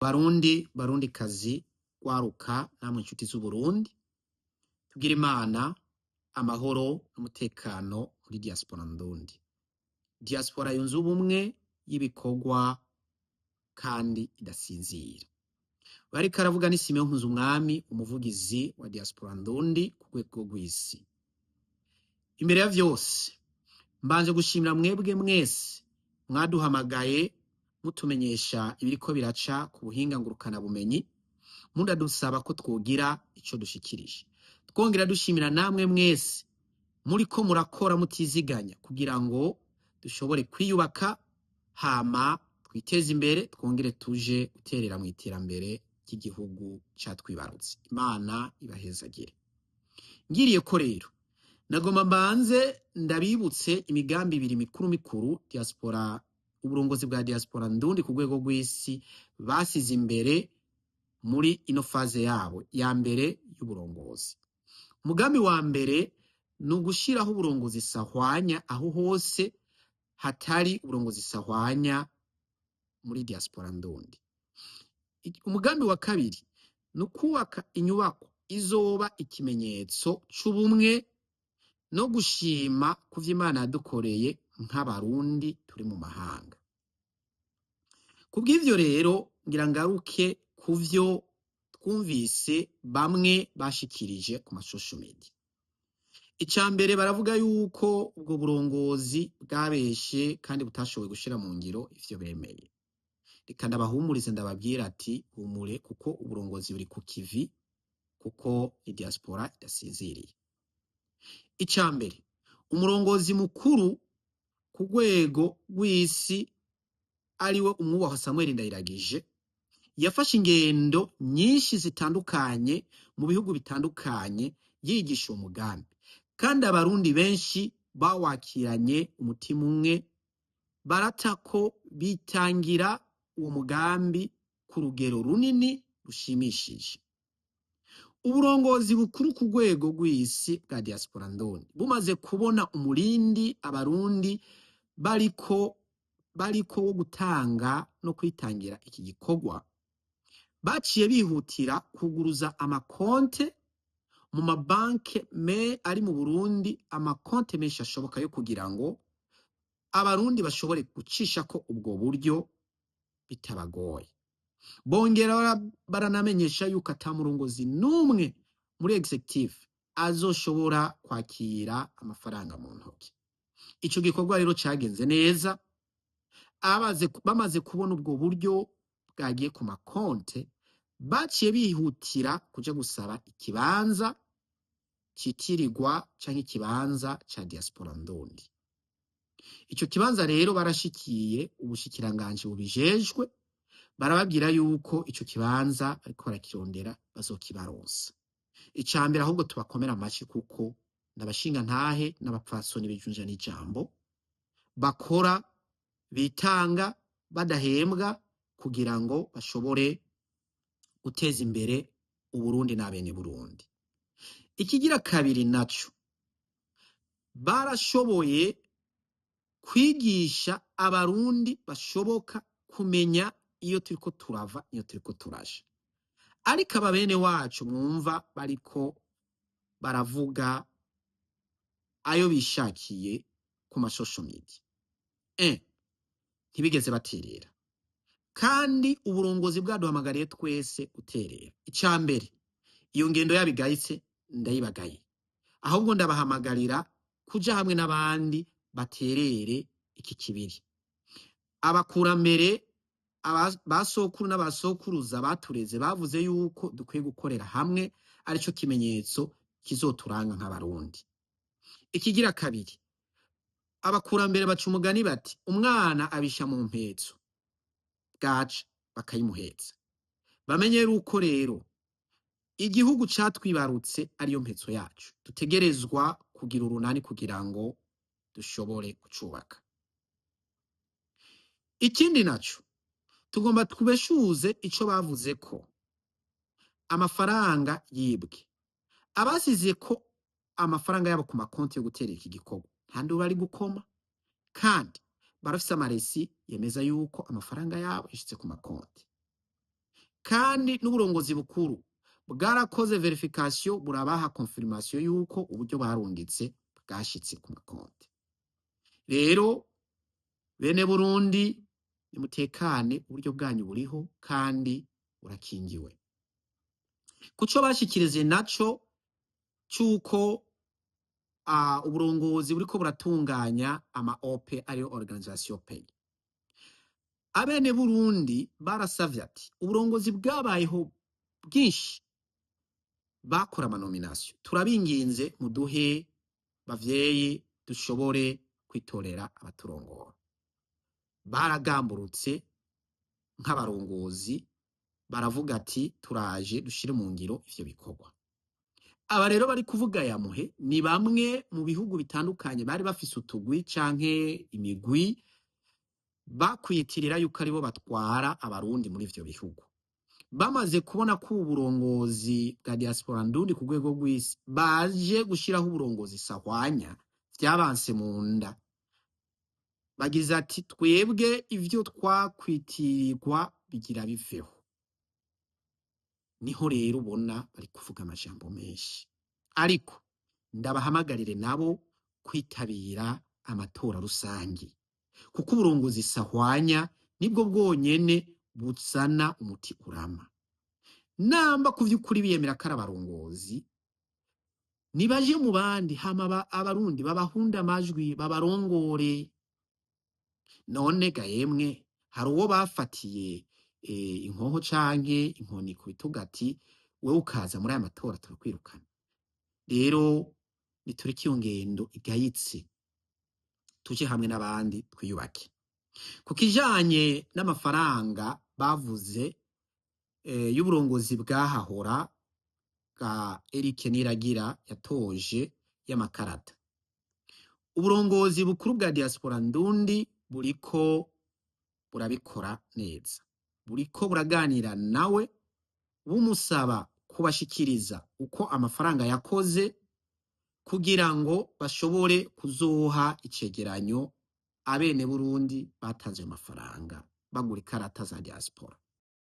Barundi, barundikazi, rwaruka namwe nshuti z'Uburundi, tugire Imana amahoro n'umutekano muri diaspora ndundi. Diaspora yunze ubumwe y'ibikorwa kandi idasinzira. Bariko aravuga ni Simeon Nkunzumwami, umuvugizi wa diaspora ndundi ku rwego rw'isi. Imbere ya vyose, mbanje gushimira mwebwe mwese mwaduhamagaye mutumenyesha ibiriko biraca ku buhinga ngurukana bumenyi, mundadusaba ko twogira ico dushikirije. Twongera dushimira namwe mwese muriko murakora mutiziganya kugira ngo dushobore kwiyubaka, hama twiteze imbere, twongere tuje guterera mu iterambere ry'igihugu catwibarutse. Imana ibahezagire. Ngiriye ko rero nagomba mbanze ndabibutse imigambi ibiri mikuru mikuru diaspora, uburongozi bwa diaspora ndundi ku rwego rw'isi basize imbere muri ino phase yabo ya mbere y'uburongozi. Umugambi wa mbere ni ugushiraho uburongozi sahwanya aho hose hatari uburongozi sahwanya muri diaspora ndundi. Umugambi wa kabiri ni ukubaka inyubako izoba ikimenyetso c'ubumwe no gushima kuvyo Imana yadukoreye nk'abarundi turi mu mahanga. Kubw'ivyo rero ngira ngaruke kuvyo twumvise bamwe bashikirije ku ma social media. Ica mbere, baravuga yuko ubwo burongozi bwabeshe kandi butashoboye gushira mu ngiro ivyo bemeye. Reka ndabahumurize, ndababwira ati humure, kuko uburongozi buri ku kivi, kuko ni diaspora idasinziriye. Ica mbere, umurongozi mukuru ku rwego rw'isi, ariwe umwubahwa Samuel Ndayiragije, yafashe ingendo nyinshi zitandukanye mu bihugu bitandukanye yigisha uwo mugambi, kandi abarundi benshi bawakiranye umutima umwe, baratako bitangira uwo mugambi ku rugero runini rushimishije. Uburongozi bukuru ku rwego rw'isi bwa diaspora ndundi bumaze kubona umurindi abarundi bariko wo gutanga no kwitangira iki gikorwa, baciye bihutira kuguruza amakonte mu mabanke me ari mu Burundi, amakonte menshi ashoboka yo kugira ngo abarundi bashobore gucishako ubwo buryo bitabagoye. Bongera baranamenyesha yuko ata murongozi n'umwe muri executive azoshobora kwakira amafaranga mu ntoki. Ico gikorwa rero cagenze neza. Bamaze kubona ubwo buryo bwagiye ku makonte, baciye bihutira kuja gusaba ikibanza citirirwa canke ikibanza ca diaspora ndundi. Ico kibanza rero barashikiye ubushikiranganji bubijejwe, barababwira yuko ico kibanza bariko barakirondera, bazokibaronsa. Ica mbere ahubwo tubakomera amashi, kuko n'abashinga ntahe n'abapfasoni bijunja n'ijambo, bakora bitanga badahembwa kugira ngo bashobore guteza imbere Uburundi n'abene Burundi. Ikigira kabiri naco, barashoboye kwigisha abarundi bashoboka kumenya iyo turiko turava, iyo turiko turaja. Ariko aba bene wacu mwumva bariko baravuga ayo bishakiye ku ma social media, ntibigeze baterera, kandi uburongozi bwaduhamagariye twese guterera. Ica mbere, iyo ngendo yabigayitse, ndayibagaye. Ahubwo ndabahamagarira kuja hamwe n'abandi baterere iki kibiri. Abakurambere, basokuru n'abasokuruza batureze bavuze yuko dukwiye gukorera hamwe, arico kimenyetso kizoturanga nk'abarundi. Ikigira kabiri, abakurambere baca umugani bati: "Umwana abisha mu mpetso, bwaca bakayimuhetsa." Bamenye yuko rero igihugu catwibarutse ariyo mpetso yacu, dutegerezwa kugira urunani kugira ngo dushobore kucubaka. Ikindi naco, tugomba tubeshuze ico bavuze ko amafaranga yibwe. Abasize ko amafaranga yabo ku makonti yo gutera iki gikorwa, nta nduba ari gukoma, kandi barafise amaresi yemeza yuko amafaranga yabo yashitse ku makonti. Kandi n'uburongozi bukuru bwarakoze verification, burabaha confirmation yuko uburyo barungitse bwashitse ku makonti. Rero bene Burundi, nimutekane, uburyo bwanyu buriho kandi burakingiwe. Kuco bashikirije naco c'uko uburongozi buriko buratunganya ama OP, ariyo organisation pays, abene Burundi barasavye ati uburongozi bwabayeho bwinshi bakora ama nomination, turabinginze muduhe bavyeyi dushobore kwitorera abaturongora. Baragamburutse nk'abarongozi, baravuga ati turaje dushire mu ngiro ivyo bikorwa. Aba rero bari kuvuga yamuhe ni bamwe mu bihugu bitandukanye bari bafise utugwi canke imigwi bakwiyitirira yuko aribo batwara Abarundi muri ivyo bihugu. Bamaze kubona ko ubu burongozi bwa diaspora ndundi ku rwego rw'isi baje gushiraho uburongozi sahwanya, vyabanse mu nda, bagize ati twebwe ivyo twakwitirirwa bigira biveho. Niho rero ubona bari kuvuga amajambo menshi, ariko ndabahamagarire nabo kwitabira amatora rusangi, kuko uburongozi sahwanya nibwo bwonyene buzana umuti urama. Namba ku vy'ukuri biyemera ko ari abarongozi, nibaje mu bandi, hama Abarundi babahunde amajwi, babarongore. None ga yemwe, hari uwo bafatiye inkoho canke inkoni ku bitugu ati wewe ukaza muri aya matora turakwirukana? Rero nitureke iyo ngendo igayitse, tuje hamwe n'abandi twiyubake. Ku kijanye n'amafaranga bavuze y'uburongozi bwahahora bwa Eric Niragira yatoje y'amakarata, uburongozi bukuru bwa diaspora ndundi buriko burabikora neza, buriko buraganira nawe, bumusaba kubashikiriza uko amafaranga yakoze kugira ngo bashobore kuzoha icegeranyo abene Burundi batanze ayo mafaranga bagura ikarata za diaspora.